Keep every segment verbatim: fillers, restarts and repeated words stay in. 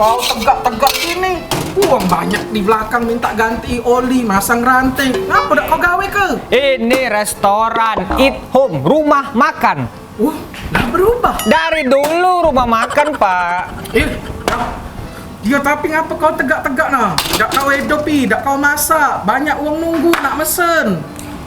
Kau tegak-tegak sini. Uang banyak di belakang minta ganti oli, masang rantai. Ngapa dak kau gawe ke? Ini restoran, eat home, rumah makan. Wah, dah berubah. Dari dulu rumah makan, Pak. Eh, dah. Ya, tapi ngapa kau tegak-tegak nah? Dak kau hidupi, dak kau masak. Banyak uang nunggu nak mesen.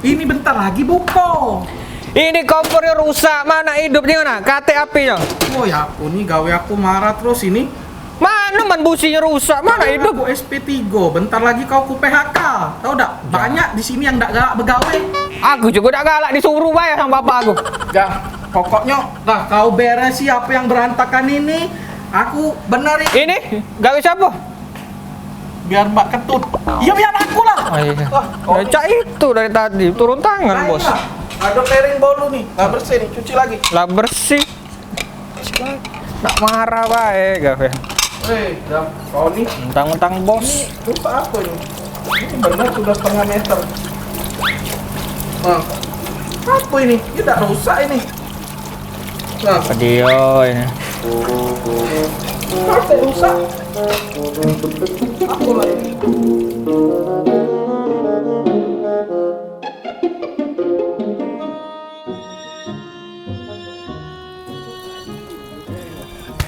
Ini bentar lagi buka. Ini kompornya rusak, mana hidup ni mana? Katek apinyo. Oh ya, aku ni gawe aku marah terus ini. Mana man businya rusak, mana hidup? Aku S P tiga, bentar lagi kau ku P H K. Tahu dak? Banyak di sini yang dak galak begawe. Aku juga dak galak disuruh bayar sama bapak aku. Dah, pokoknya dah kau beresi apa yang berantakan ini, aku benerin. Ini gawe siapa? Biar Mbak Ketut. Iya, biar aku lah. Oh iya. Wah, ya, cak itu dari tadi turun tangan, Bos. Ayolah. Ada piring bolu nih. Lah bersih nih, cuci lagi. Lah bersih. Nak marah bae gawe. Eh, dah, kau ni. Mentang-mentang bos. Ini rusak apa ini? Ini benar sudah setengah meter. Nah, apa ini? Ini dak rusak ini. Nah. Apa dia ini? Apa rusak? Apa lagi?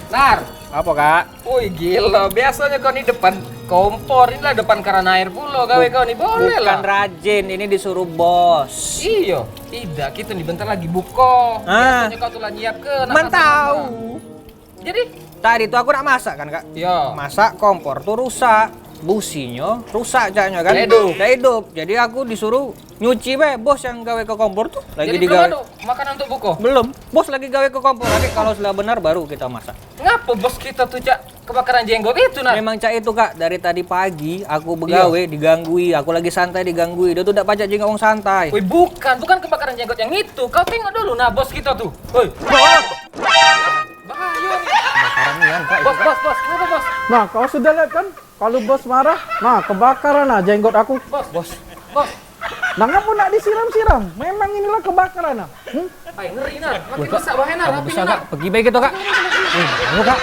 Nar. Apa, Kak? Woi, gila. Biasanya kau ni depan kompor, inilah depan keran air pulo gawe kau ni. Boleh lah. Bukan rajin, ini disuruh bos. Iyo, tidak, kita ni bentar lagi buka. Ah. Biasanya kau tu lah nyiap ke, nak masak apa? Man tahu. Jadi? Tadi tu aku nak masak kan, Kak? Yo. Masak, kompor tu rusak. Businyo rusak caknyo kan. Dak hidup. Dak hidup. Jadi aku disuruh nyuci be, bos yang gawe ke kompor tu. Lagi digawe. Jadi belum ada makanan untuk buka? Belum. Bos lagi gawe ke kompor. Nanti kalau sudah benar baru kita masak. Ngapa bos kita tu, Cak, kebakaran jenggot itu, nah? Memang cak itu, Kak. Dari tadi pagi aku begawe, diganggui. Aku lagi santai, diganggui. Dia tu dak pacak jenggot wong santai. Woi, bukan, bukan kebakaran jenggot yang itu. Kau tengok dulu, nah, bos kita tu. Woi. Bahaya ni. Kebakaran ni kan, Kak. Bos, bos, bos. Kenapa, bos? Nah, kau sudah lihat kan? Kalau bos marah, nah, kebakaran, nah, jenggot aku. Bos, bos, bos. Nah, ngapa nak disiram-siram? Memang inilah kebakaran, nah. Hmm? Ai, ngeri, nah. Makin besar bahaya, nah. Kalau besar, Kak. Pergi baik kita, Kak. Wih, ayo, Kak.